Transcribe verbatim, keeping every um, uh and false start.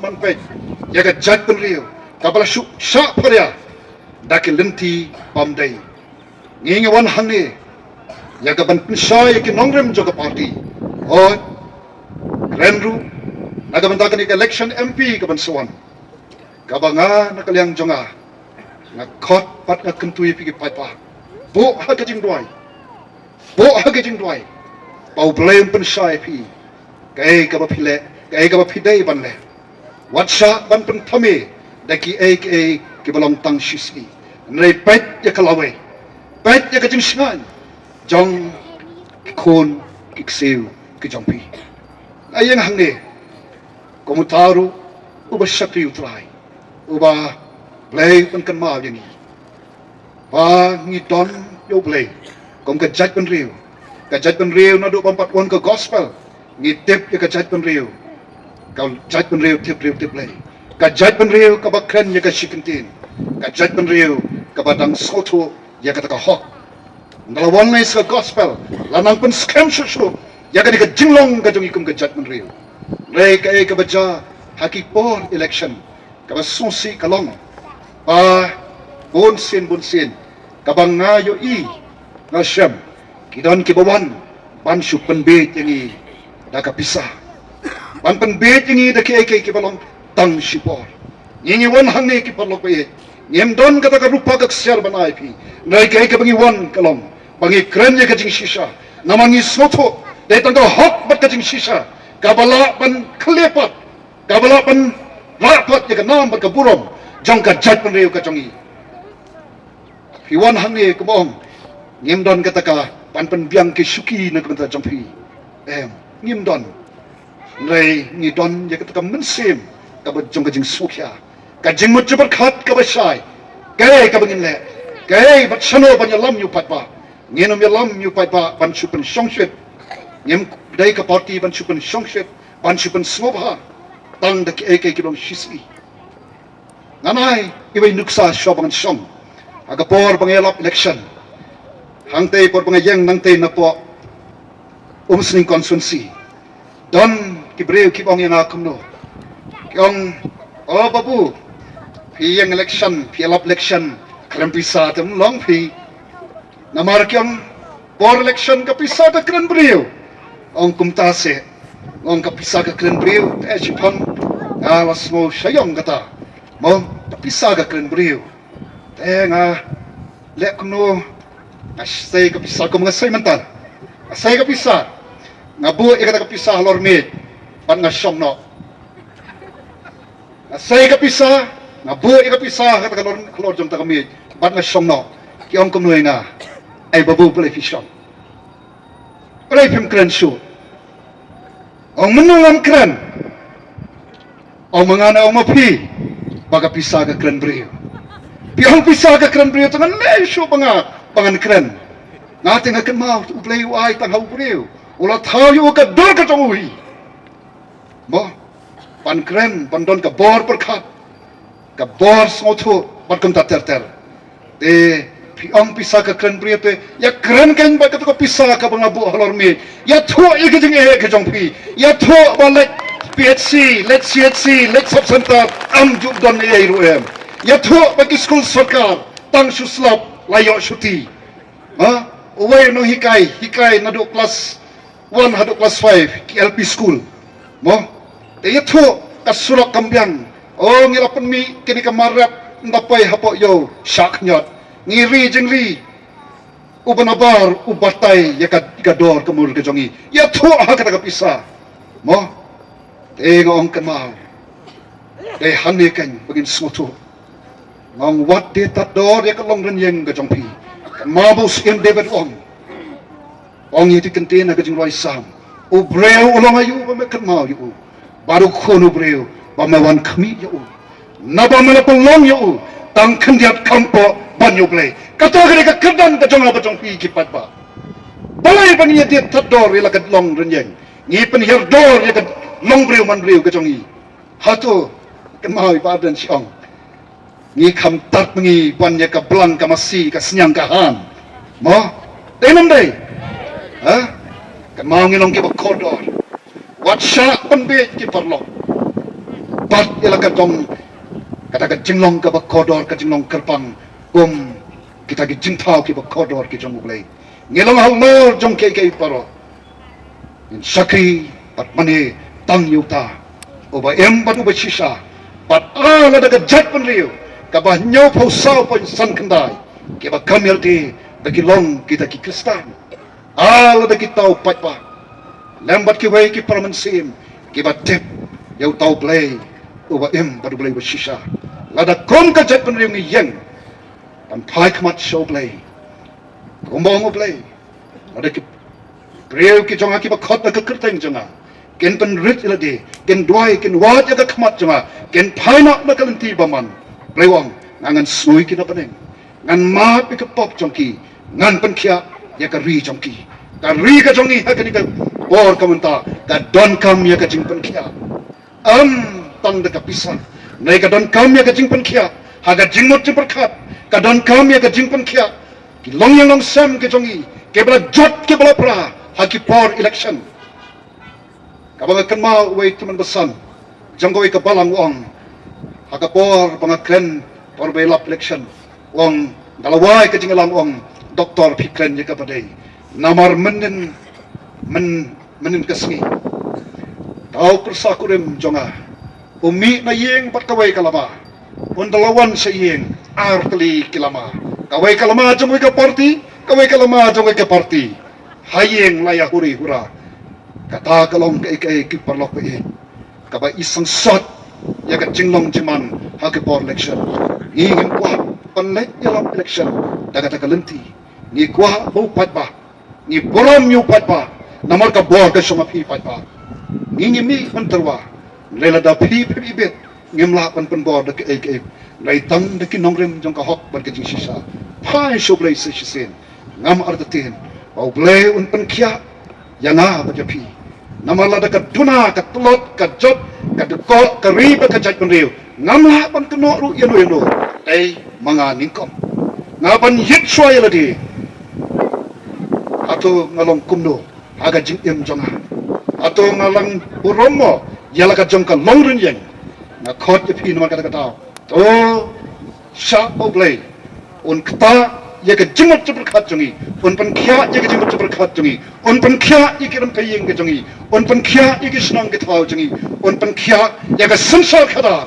man peit ïa ka jaitbynriew kaba la shu shah pharia da ki lynti bym dei. Ngi ngi wan hangne ïa ka ban pynshai ïa ki nongrim jong ka party. Hooid, kren ruh na ka bynta kane ka election M P ka ban sa wan, kaba nga na ka liang jong nga nga khot bad nga kyntu ïa phi ki paidbah, buh ha ka jingduwai, buh ha ka jingduwai ba U Blei un pynshai ïa phi kaei kaba phi leh, kaei kaba phi dei ban leh. Wat shah ban pynthame da kiei kiei kiba long tang shisngi. Hynrei peit ïa ka lawei, peit ïa ka jingshngaiñ jong ki khun ki ksiew ki jong phi. Nga ïeng hangne kum uta ruh uba shakri U Trai, uba Blei u pynkynmaw ïa ngi ba ngi don ïa U Blei kum ka jaitbynriew. Ka jaitbynriew naduh bym pat wan ka gospel ngi tip ïa ka jaitbynriew, ka jaitbynriew tip briew tip Blei, ka jaitbynriew kaba kren ïa ka shi kyntien, ka jaitbynriew kaba dang sngewthuh ïa kata ka hok. Ynda la wan lei sa ka gospel, la nang pynskhem shuh shuh ïa kane ka jinglong ka jong ngi kum ka jaitbynriew. Hynrei kaei kaba jia ha ki por election, kaba sngewsih ka long ba bun sien bun sien kaba nga ïohi, nga shem, ki don kiba wan ban shu pynbiej ïa ngi da ka pisa, ban pynbiej ïa ngi da kiei kiei kiba long tang shipor. Ngi ngi wan hangne ki paralok ba ïeit, ngim don kata ka rupa ka ksiar ban ai phi. Hynrei kaei kaba ngi wan ka long ba ngi kren ïa ka jingshisha. Namar ngi sngewthuh dei tang ka hok bad ka jingshisha kaba lah ban khleh pat, kaba lah ban rah pat ïa ka nam bad ka burom jong ka jaitbynriew ka jong ngi. Phi wan hangne kumba ong, ngim don kata ka ban pynbiang ki shuki na ka bynta jong phi. Em, ngim don. Hynrei ngi don ïa kata ka mynsiem kaba jong ka jingsngewkhia, ka jingmut jingpyrkhat kaba shai. Kaei kaba ngin leh, kaei bad shano ban ïalam ïa u paidbah. Ngin ym ïalam ïa u paidbah ban shu pynshongshit. Ngim dei ka party ban shu pynshongshit, ban shu pynsngewbha tang da kiei kiei kiba long shisngi. Ngan ai iwei i nuksa shuwa ba ngan shong. Ha ka por ba nga ïalap election, hangtei por ba nga ïeng nangtei napoh Umsning constituency, don ki briew kiba ong ïa nga kumno, ki ong, "O babu, phi ïeng election, phi ïalap election, khlem pisa te ym long phi." Namar ki ong, "Por election ka pisa ka kren briew." Ong kumta se, ong ka pisa ka kren briew, te shiphang nga la sngew shaiong kata. Mo, ka pisa ka kren briew. Te nga leh kumno, nga sei ka pisa kum nga sei mynta. Nga sei ka pisa, nga buh ïa kata ka pisa halor miej bad nga shong noh. Nga sei ka pisa, nga buh ïa ka pisa ha kata ka lor, ka lor jong ta ka miej bad nga shong noh. Ki ong kumno ïa nga, "Ai babu, balei phi shong? Balei phim kren shuh?" Ong, "Mynno ngam kren?" Ong, "Ma nga ne ong ma phi ba ka pisa ka kren briew. Phi ong pisa ka kren briew, te ngan leh shuh ba nga, ba ngan kren." Nga te nga kynmaw, U Blei u ai tang ha u briew, u la thaw ïa u ka dur ka jong u hi. Mo, ban kren, ban don ka bor pyrkhat, ka bor sngewthuh bad kumta ter ter. Te phi ong pisa ka kren briew, te ïa kren kein bad kata ka pisa kaba nga buh halor miej. Ïathuh ïa ka jingeh ka jong phi. Ïathuh ba leit P H C, leit C H C, leit sub center, ym ju don ei ei ruh em. Ïathuh ba ki skul sorkar tang shu slap la ïoh shuti. Ha? Uwei u nonghikai, hikai naduh klas one haduh klas five, ki L P school. Mo? Te ïathuh ka surok kam biang. O, ngi la pynmih kane ka mar rep, ynda poi hapoh ïew shah khñiot. Ngi ri jingri, uba nabar u batai ïa ka, ka dor ka mur ka jong ngi. Ïathuh ha kata ka pisa. Mo? Te nga ong kynmaw, dei hangne kein ba ngin sngewthuh. Nga ong wat de tad dor ïa ka long rynïeng ka jong phi. Kynmaw ba u Syiem David u ong, ong ïa ki kyntien ha ka jingrwai Salm, "U briew u long aïu ba me kynmaw ïa u, bad u khun u briew ba me wan khmih ïa u? Naba me la pynlong ïa u tang khyndiat kham poh ban ïa U Blei." Kata ka dei ka kyrdan ka jong nga bad jong phi ki paidbah. Balei ba ngi ïa de tad dor ïa la ka long rynïeng, ngi pynhiar dor ïa ka long briew man briew ka jong ngi? Hato, kynmaw i Bah Ardent shi ong, ngi kham tad ma ngi ban ïa ka blang ka masi ka sniang ka han? Mo? Dei nam dei? Ha? Kynmaw ngi long kiba kordor. Wat shah pynbiej ki paralok. bat ïa la ka dong, kata ka jinglong kaba kordor, ka jinglong kyrpang kum kita ki jingthaw kiba kordor ki jong U Blei. Ngi long halor jong kiei kiei baroh. Ngin shakri bad mane tang ïa uta uba im bad uba shisha, bad ah lada ka jaitbynriew kaba hynñiewphew saw point san khyndai kiba kam ïalade ba ki long kita ki Khristan, ah lada kita u paidbah lem bad kiwei ki para mynsiem kiba tip ïa uta U Blei uba im bad U Blei uba shisha, lada kum ka jaitbynriew ngi ïeng ban phai khmat sha U Blei, kumba ong U Blei, lada ki briew ki jong nga kiba khot na ka kyrteng jong nga kin pynrit ïa lade, kin duwai, kin wad ïa ka khmat jong nga, kin phai noh na ka lynti bymman, U Blei u ong, nga ngan sngewthuh ki na bneng. Ngan map ïa ka pop jong ki, ngan pynkhiah ïa ka ri jong ki. Ka ri ka jong ngi ha kane ka por ka mynta ka donkam ïa ka jingpynkhiah. Ym tang da ka pisa, hynrei ka donkam ïa ka jingpynkhiah ha ka jingmut jingpyrkhat, ka donkam ïa ka jingpynkhiah ki longïing longsem ki jong ngi kiba la jot kiba la pra ha ki por election. Kaba nga kynmaw uwei u tymmen basan jong kawei ka balang u ong, ha ka por ba nga kren por ba ïalap election, u ong, nga la wai ka jingïalang, u ong, Doktor, phi kren ïa kaba dei. Namar mynnin, myn, mynnin ka sngi, uta u pyrsa kurim jong nga u mih na ïing bad kawei ka lama. Un da la wan sha ïing ar tylli ki lama, kawei ka lama jong kawei ka party, kawei ka lama jong kawei ka party. Ha ïing la ïa huri hura. Kata ka long kaei kaei, ki paralok baieit, kaba i sangsot ïa ka jinglong jingman ha ki por election. Ngi ngim kwah ban leit ïalap election da kata ka lynti. Ngi kwah ba u paidbah, ngi burom ïa u paidbah, namar ka bor ka shong ha phi paidbah. Ngi ngim mih ban tyrwa, hynrei lada phi, phi ibit, ngim lah ban pynbor da kaei kaei, hynrei tang da ki nongrim jong ka hok bad ka jingshisha. Phai sha U Blei sa shisien, ngam artatien ba U Blei un pynkhiah ïa nga bad ïa phi. Namar lada ka duna, ka tlot, ka jot, ka dkoh, ka ri bad ka jaitbynriew, ngam lah ban kynnoh ruh ïano ïano. Dei ma nga nyngkong. Nga ban ïit shuwa ïa lade. Hato nga long kumno ha ka jingim jong nga? Hato nga long burom mo ïa la ka jong ka longrynïeng? Nga khot ïa phi namar kata ka daw. To shah ba U Blei un ktah ïa ka jingmut jingpyrkhat jong ngi, un pynkhiah ïa ka jingmut jingpyrkhat jong ngi, un pynkhiah ïa ki rympei ïing ka jong ngi, un pynkhiah ïa ki shnong ki thaw jong ngi, un pynkhiah ïa ka synshar khadar.